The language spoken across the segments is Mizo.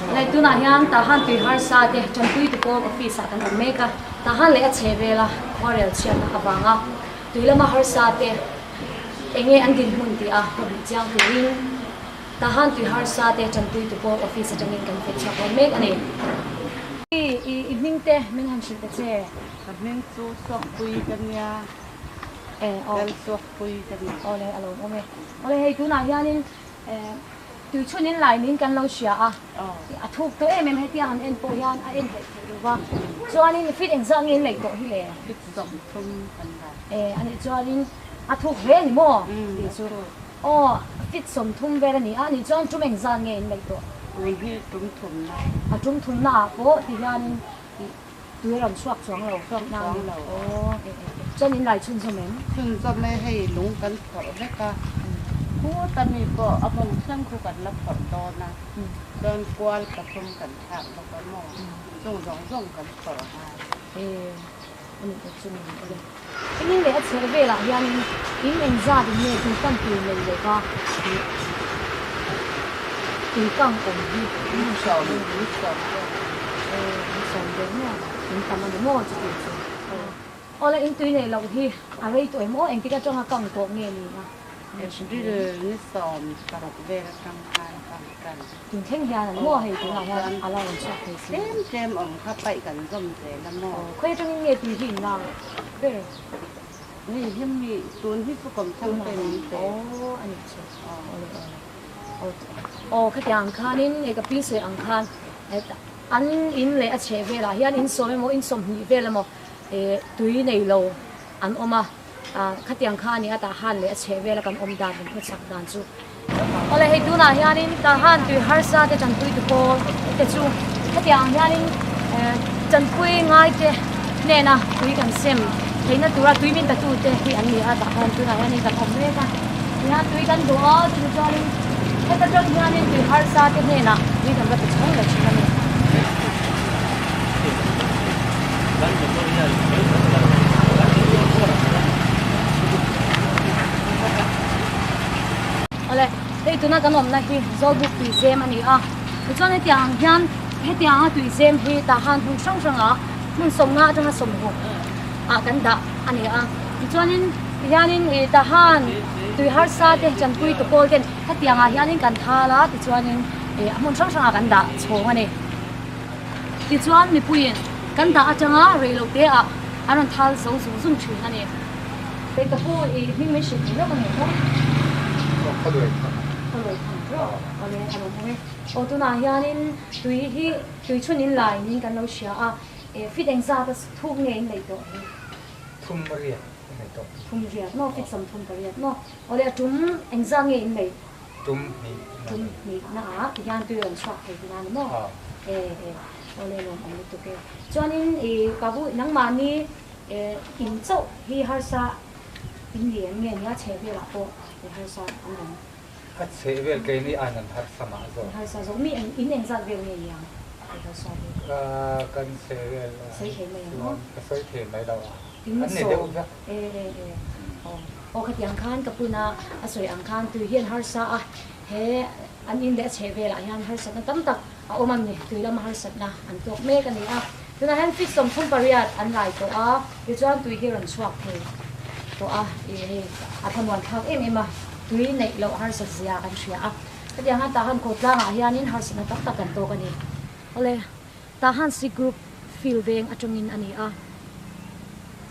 Hei tunah hian Tahan tui harsa te Tanpui tu pawl office ah kan awm mek a, Tahan leh a chhe vela khuarel chhiatna avanga tui lama harsa te enge an dinhmun tih a hmu bih chiang turin Tahan tui harsa te Tanpui tu pawl office atangin kan feh chhuak dawn mek a ni. I i hming te min han hrilh ta che. Ka hming chu Suakpui ka nia. E aw. Lal Suakpui ka ni. Awle a lo awm e. Awle hei tunah hianin Tui chhunin lai niin kan lo hria a, a thuk tawh em em hetia han en pawh hian a en theih theih lo va, chuanin fit engzah nge in lei tawh hi le? Fit 30 kan la. E, anih chuanin a thuk hle a ni maw? Tih chu. Aw, fit 30 vel a ni a, anih chuan tum engzah nge in lei tawh? Tun hi tum thumna. A tum thumna ah pawh ti hianin tui a rawn chhuak chuang lo. Chhuak chuang lo. Aw, e e e. Chuan in lai chhunzawm em? Chhunzawm e, hei lung kan phawrh vek a, khuta mi pawh a mawng thleng khu kan la phawrh dawn a, chuan kual pathum kan thlak bawk a maw, chung zawng zawng kan phawrh nghal. E, a nih tak chu ni awle. Engin leh a chheh velah hianin in engzat in nge tui kan tur nei lo va tih tui kang awm hi in han hrilh thei em? E, in sawm deuh maw? In tam a ni maw chuti chu? Awle in tui nei loh hi a rei tawh em aw? Engtik atanga kang tawh nge ni a? April ni 16 vel atang khan kang tan. Tun thleng hian a ni maw? Hei tunah hian a la rawn chhuak thei si. Tlem tlem awm kha paih kan zawm zel a maw? Khawi atangin nge tui hi in lak ber? Hei hi mi tun hi chu kawmthlang te min pe. Aw a nih chu. Awle awle. Aw khatiang ang khanin hei ka pi sawi ang khan an in leh a chheh velah hian in sawm emaw in 20 vel emaw tui nei lo an awm a, khatiang kha a ni a, Tahan leh a chheh vela kan awm dan, kan khawchhak dan chu. Awle hei tunah hianin Tahan tui harsa te tanpui tu pawl te chu hetiang hianin tanpui ngai te hnena tui kan sem theihna tura tui min tatu te hi an ni a, Tahan tunah hianin kan awm mek a, tihian tui kan duh a, chumi chuanin heta tang hianin tui harsa te hnenah tui kan va ti chhawng leh thin a ni. Awle, hei tuna kan awmna hi Zawlbuk tuizem a ni a, tichuan hetiang ang hian hetianga tuizem hi tah khan hmun hrang hrangah hmun 50 atanga 60 ah kan dah a ni a, tichuanin tihianin ih tah khan tui harsa te chanpui tu pawl ten hetiangah hianin kan thal a, tichuanin ih hmun hrang hrangah kan dah chhawng a ni. Tichuan mipuiin kan dah atanga rei lo te ah an rawn thal zo zung zung thin a ni. Hei ka pu i hming min hrilh thei lawk a ni maw? Aw ka luai thang. Ka luai thang tawh. Awle a lo hmang e. Aw tunah hianin tui hi tui chhun in lai niin kan lo hria a, e fit engzat a thuk nge in neih tawh hi? 38 a nei tawh. 38 maw? Fit 38 maw? Awle a tum engzat nge in neih? Tum hnih na. Tum hnih na ah tihian tui rawn chhuak thei tihna a ni maw? E e awle lawm awm lutuk e. Chuanin i Babu nangmahni e in chauh hi harsa in ni em nge nia chheh velah pawh i harsa an awm? A chheh vel keini aiin an harsa mah zawk. An harsa zawk. Mi eng in engzat vel nge ni ang i harsa hi? Ka kan chheh vel ah Sawi thei mai ang maw? Ka sawi thei mai lo a. In An ni deuh vek. E e e aw. Aw khatiang khan ka puna a sawi ang khan tui hian harsa a, he an in leh a chheh velah hian harsatna tam tak a awm a ni, tui lama harsatna an tawk mek a ni a. Tunah hian feet 38 an lai tawh a, tichuan tui hi rawn chhuak thei tawh a, ih hei a thlamuan thlak em em a, tui neih loh harsat zia kan hria a. Khatiang khan Tahan khawtlangah hianin harsatna tam tak kan tawk a ni. Awle. Tahan C Group field veng atangin a ni a,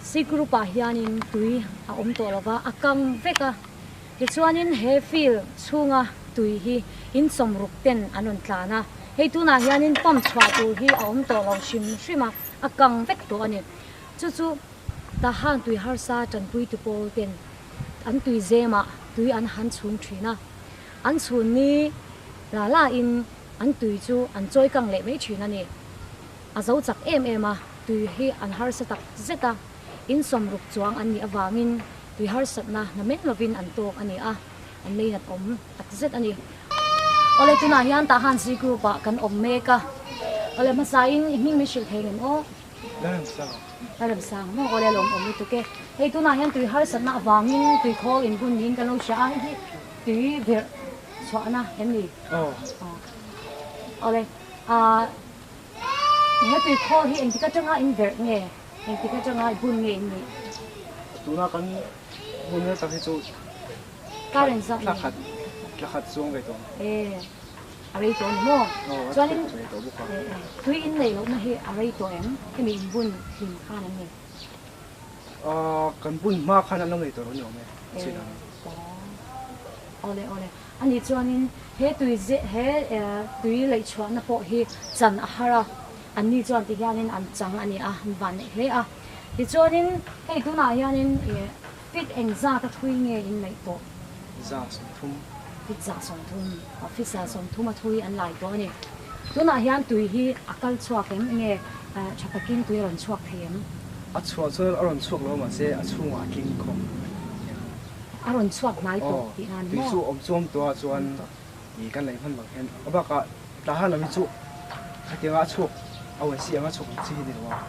C Group ah hianin tui a awm tawh lova, a kang vek a, tichuanin he field chhunga tui hi in 60 ten an rawn tlan a, hei tunah hianin pump chhuah tur hi a awm tawh lo hrim hrim a, a kang vek tawh a ni. Chu chu Tahan tui harsa tanpui tu pawl ten an tui zemah tui an han chhung thin a, an chhun ni la la in An tui chu an chawi kang leh mai thin a ni. A zo chak em em a, tui hi an harsa tak zet a, in 60 chuang an nih avangin tui harsatna na men lovin an tawk a ni a, an leinat awm tak zet a ni. Awle tunah hian Tahan Zee Group ah kan awm mek a, awle hmasain i hming min hrilh thei ngem aw? Lalremsang. Lalremsang maw? Awle a lawmawm lutuk e. Hei tunah hian tui harsatna avangin tui khawl inbun niin kan lo hria a, hei hi tui virh chhuahna em ni? Aw. Awle. Ah he tui khawl hi engtik atanga in verh nge? Engtik atanga i bun nge in nih? Tuna kan bun nge tak hi chu Kar engzat nge? Thla khat thla khat chuang ve tawh. E a rei tawh a ni maw? Aw a Chuanin rei tawh bawk a. Tui in neih lohna hi a rei tawh em? Hemi in bun hlim khan an ni. Aw kan bun hma khan an lo nei tawh lo ni awm e chhin ang. Aw awle awle ani chuanin he tui ze he tui leih chhuahna pawh hi chan a har a anni chuan ti hianin an chang a ni a an van neih hle a tichuanin hei tunah hianin ih fit engzat a thui nge in neih tawh? 130. Fit 130 aw fit 130 a thui an lai tawh a ni. Tunah hian tui hi a kal chhuak em? Enge tha takin tui a rawn chhuak thei em? A chhuah chuan a rawn chhuak lo mahse a chhungah a tling khawp nia. A rawn chhuak hnai tawh tih nan maw? Tui chu awm chuam tawh ah chuan ih kan lei hman bang hian a bakah Tahan lam hi chu khatianga a chhuak a uai si anga chhuak ang chi hi ni lo a,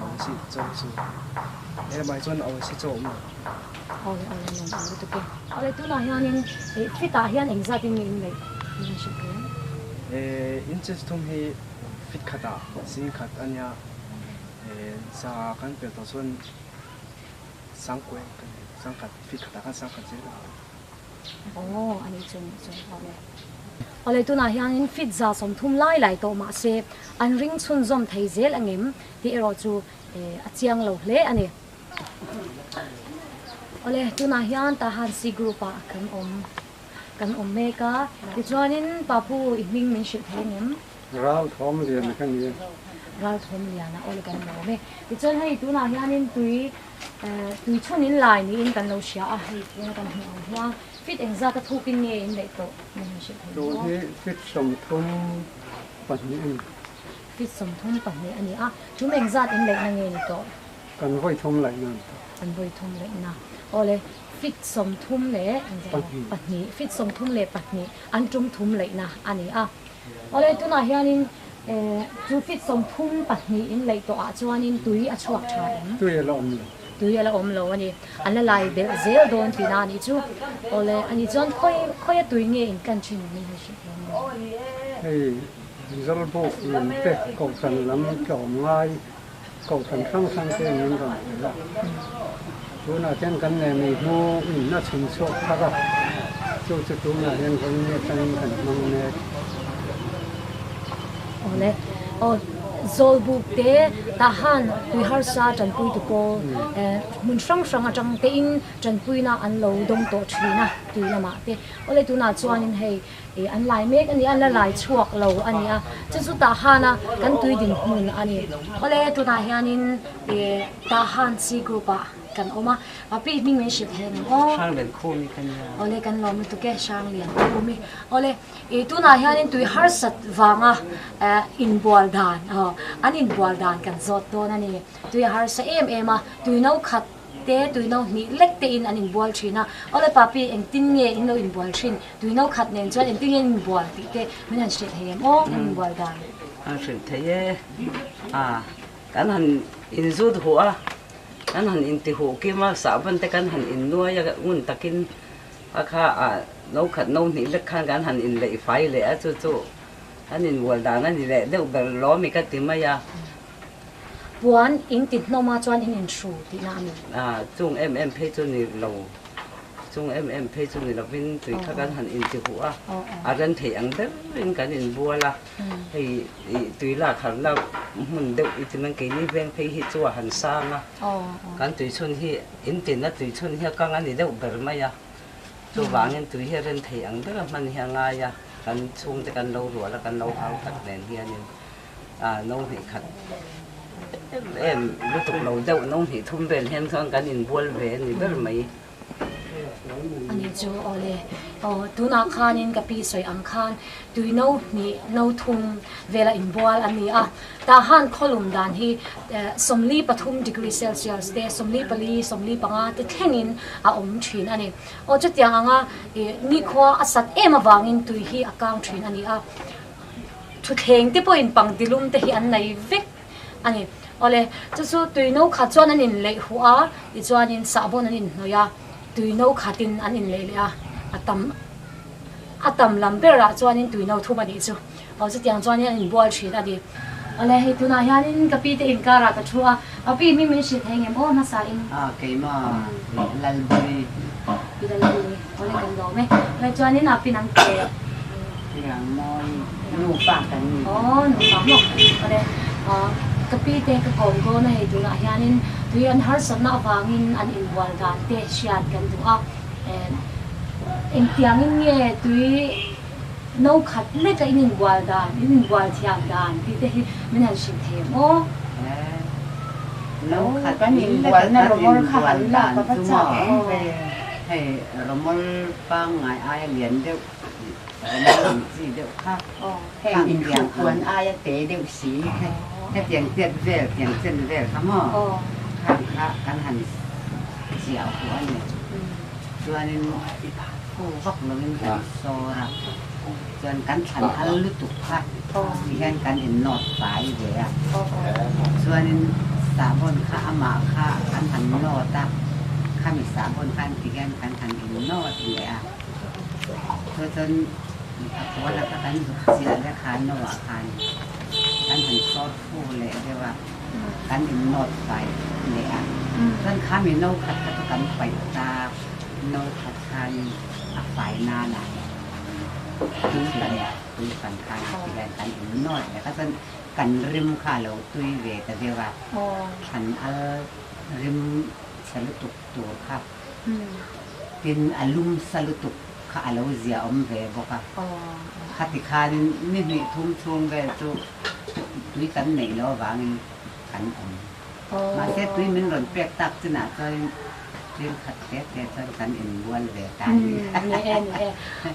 a uai si chaw hi chu helamah hi chuan a uai si chaw a awm lo. Awle awle nuam ang lutuk e. Awle tunah hianin ih fit ah hian engzat in nge in neih in han hrilh thei ang? Eh inches thum hi fit khat ah zing khat a nia eh za kan pel tawh chuan sangkuai kan nei sangkhat fit khat ah khan sangkhat zel kan nei. Aw a nih chu nih chu awle. Awle tunah hianin fit 130 lai lai tawh mahse an ring chhunzawm thei zel angem tih erawh chu eh a chiang lo hle a ni. Awle, tunah hian Tahan C Group ah kan awm kan awm mek a, tichuanin Papu i hming min hrilh thei angem? Ral Thawm Liana ka ni. Ral Thawm Liana, awle kan lo awm e. Tichuan hei tunah hianin tui tui chhun in lai niin kan lo hria a, hei tuna kan hmuh ang hian fit engzat a thukin nge in neih tawh min han hrilh thei Tun hi fit 32 a ni. Fit 32 a ni a, tum engzat in leihna nge ni tawh? Kan vawi thum laihna an tawh. Kan vawi thum laihna. Awle, fit 32, fit 32 an tum thum laihna a ni a. Awle, tunah hianin chu fit 32 in laih tawhah chuanin tui a chhuak tha em? Tui a la awm lo. Tui a la awm lo a ni. An la lai belh zel dawn tihna a nih chu. Awle, a nih chuan khawi khawia tui nge in tlan thin min han hrilh thei ang em? Hei, Zawlbuk lam te Kohhran lam tlawm ngai Kohhran hrang hrang te min rawn hrilh a, tunah hian kan nei mai hnu in a chhun chhuak thar a, chu chu tunah hian vawiin atangin kan hmang mek. Awle, aw Zawlbuk te Tahan tui harsa tanpui tu pawl hmun hrang hrang atang tein tanpuina an lo dawng tawh thin a tui lamah te. Awle tunah chuanin hei Ih an lai mek a ni a, an la lai chhuak lo a ni a, chu chu Tahan a kan tui dinhmun a ni. Awle tunah hianin ih Tahan C group ah kan awm a, a pi hming min hrilh thei a ni maw? Hranglian Khumi ka nia. Awle kan lawm lutuk e, Hranglian Khumi. Awle ih tunah hianin tui harsat vanga eh inbual dan aw an inbual dan kan zawt dawn a ni. Tui a harsa em em a, tui no khat te tui no hnih lek te in an inbual thin a, awle papi engtin nge in lo inbual thin, tui no khat nen chuan engtin nge in inbual tih te min han hrilh thei em aw an inbual dan. An hrilh thei e, a kan han inzut huh a, kan han inti huh kim a, sahbawn te kan han innuai a ngun takin a kha a no khat no hnih lek khan kan han inleih fai leh a chu chu kan inbual dan a ni leh deuh ber lawmi ka ti mai a. Puan in ti hnawm a chuan in inhru tihna a ni. A, chung em em phei chu ni lo, chung em em phei chu ni lovin tui kha kan han inti huh a, a rem theih ang berin kan inbual a, hei tui lak harhna hmun deuh i ti mai keini veng phei hi chu a han sang a, kan tui chhun hi in tinna tui chhun hi a kang a ni deuh ber mai a, chuvangin tui hi a rem theih ang bera hman hi a ngai a, kan chhungte kan lo rual a, kan lo hau tak nen hianin. A no hnih khat em em lutuk lo deuh no hnih thum vel hian chuan kan inbual ve a ni ber mai. Ani chu awle aw tunah khanin ka pi sawi ang khan tui no hnih no thum vela inbual a ni a, tah han khawlum dan hi 43 degree celsius te 44 45 te thlengin a awm thin a ni. Aw chutiang anga nikhua a sat em avangin tui hi a kang thin a ni a. Thutthleng te pawhin pangtilum te hi an nei vek a ni. Awle, chu chu tui no khat chuan an inleih huh a, tichuanin sahbawn an inhnawih a, tui no khatin an inleih leh a, a tam a tam lam berah chuanin tui no thum a nih chu. Aw chutiang chuanin an inbual thin a ni. Awle hei tunah hianin ka pi te inkarah ka thu a, a pi hming min hrilh thei ngem aw hmasa in. A keimah Lalbuli. Pi Lalbuli, awle kan lawm e. Awle chuanin a pi nang te. Pi Rangmawi, nupa kan ni. Aw nupa maw, awle ka pi te ka kawm dawn a hei tunah hianin tui an harsatna avangin an inbual dan te hriat kan duh a, engtiangin nge tui No khat leka in inbual dan, in inbual thiam dan tih te hi min han hrilh thei em aw? No khat kan inbualna rawmawl kha han lak a va chak em ve. Hei rawmawl pangngai aia lian deuh, rawmawl ang chi deuh kha. Heng inhruh puan aia te deuh si. Hetiang tiat vel, tiang chen vel kha maw? Khang kha kan han chiah huh a ni. Chuanin phu vak lovin kan sawr a, chuan kan thlan al lutuk kha ti hian kan innawt fai ve a. Chuanin sahbawn kha amah kha kan han nawt a, khami sahbawn khan ti hian kan han innawt leh a. Chu chuan a pawl a kha kan zuk chiah leh kha nawah khan kan han sawr fu leh deuh a. Kan innawt fai leh a, chuan khami no khat kha chu kan paih ta, no khat khan a fai nan a tui kan tui kan khan ti hian kan innawt leh kha chuan kan rim kha a lo tui ve ta deuh a, thlan al rim chhe lutuk tur kha tin a lum sa lutuk kha a lo zia awm ve bawk a, khati khanin ni hnih thum chhung vel chu Tui kan neih loh avangin kan awm. Mahse tui min rawn pek tak chinah chuan thil khat te te chuan kan inbual ve ta a ni. Ni e, ni e.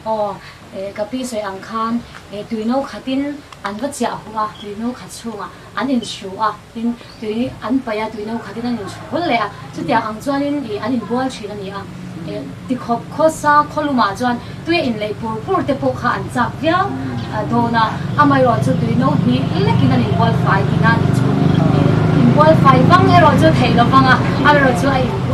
Aw, ka pi sawi ang khan tui no khatin an va chiah huh a, tui no khat chhungah an inhru a, tin tui an paih a, tui no khatin an inhru hul leh a. Chutiang ang chuanin an inbual thin a ni a. Tikhawp khawsa khawlumah chuan tui a inleih pur pur te pawh kha an chak viau dawn a, amaherawh chu tui no hnih lekin an inbual fai tihna a nih chu. Inbual fai vang erawh chu theih lo vang a, amaherawh chu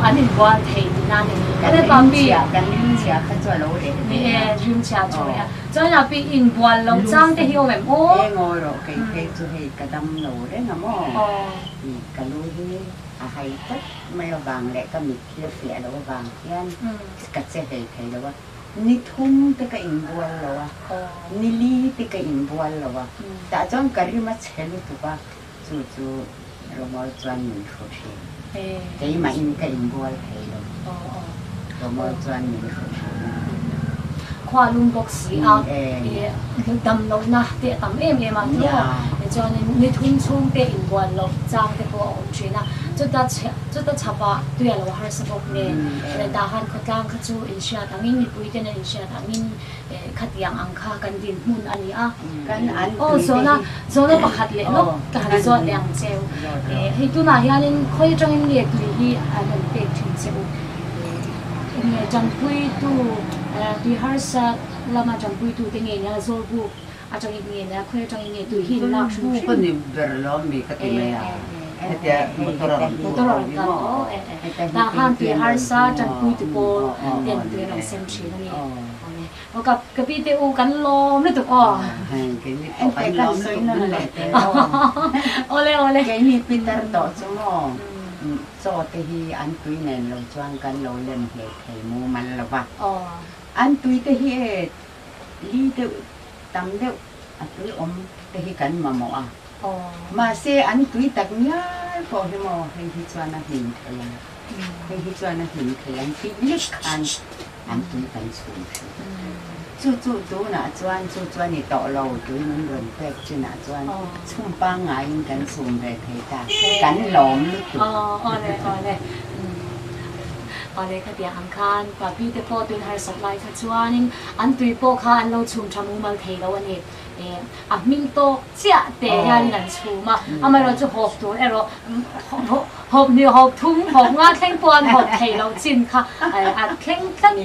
an inbual thei tihna a ni. Kan rimchhia, kan rimchhia kha chu a lo reh ve a. Ni e, rimchhia chu reh a. Chuan a pi inbual loh chang te hi awm em aw? Engaw rawh kei phei chu hei ka dam lo reng a maw? Ka lu hi a hai tlat mai avang leh ka mit hi a fiah loh avang hian ka che hlei thei lo a, ni thum te ka inbual lo a, ni li te ka inbual lo a, tah chuan ka rim a chhe lutuk a, chu chu Romawi chuan min hru thin. Keimahin ka inbual thei lo, Romawi chuan min hru thin a. Khua lum bawk si a, dam lohna te a tam em em a, chuanin ni thum chhung te inbual loh chang te pawh a awm thin a, chuta chuta chhapah tui a lo harsa bawk nen tah khan khawtlang kha chu inhriat angin mipui ten an inhriat angin khatiang ang kha kan dinhmun a ni a. Aw zawhna zawhna pakhat leh lawk ka han zawt leh ang cheu. Hei tunah hianin khawi atangin nge tui hi an rawn pek thin che u? Enge tanpuitu tui harsa lama tanpuitu te nge nia Zawlbuk atangin nge nia khawi atangin nge tui hi in lak hrim hrim? Zawlbuk a ni ber lo mi ka ti mai a, hetia motor a rawn motor a rawn kal aw tah khan tui harsa tanpuitu pawl ten tui an rawn sem thin a ni. Aw ka ka pi te u kan lawm lutuk aw. Keini pawh kan lawm lutuk min leh te aw. Awle awle. Keini pitar tawh chu maw chaw te hi an tui nen lo chuan kan lo lem hlei thei mumal lo va. An tui te hi e li deuh tam deuh a tui awm te hi kan mamawh a. Mahse an tui tak ngial pawh hi maw hei hi chuan a hlim thei ang hei hi chuan a hlim thei ang tih lek khan An tui kan chhum thin. Chu chu tunah chuan chu chu a ni tawh lo, tui min rawn pek chinah chuan chhum pangngaiin kan chhum ve thei ta, kan lawm lutuk. Awle awle awle khatiang ang khan papi te pawh tun harsat lai kha chuanin an tui pawh kha an lo chhum tha mumal thei lo a ni. A hming tawk chiah te hianin an chhum a, amaherawhchu hawp tur erawh hawp hnih hawp thum hawp nga thleng pawh an hawp theih loh chin kha a thleng tlat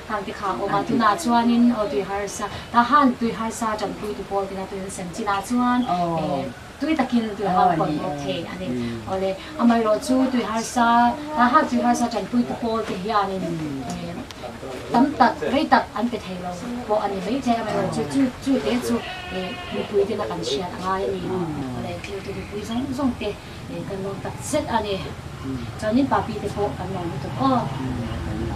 ang ti kha a awm a. Tunah chuanin aw tui harsa tahan tui harsa tanpui tu pawl tina tui an sem chinah chuan tui takin tui hau pawh an hawp thei a ni. Awle amaherawhchu tui harsa tahan tui harsa tanpui tu pawl te hianin. tam tak rei tak an pe thei lo pawh a ni maithei amaherawhchu chu chu te chu mipui tena kan hriat a ngai a ni. Awle thiltu mipui zawng zawng te kan lawm tak zet a ni. Chuanin papi te pawh kan lawm lutuk aw.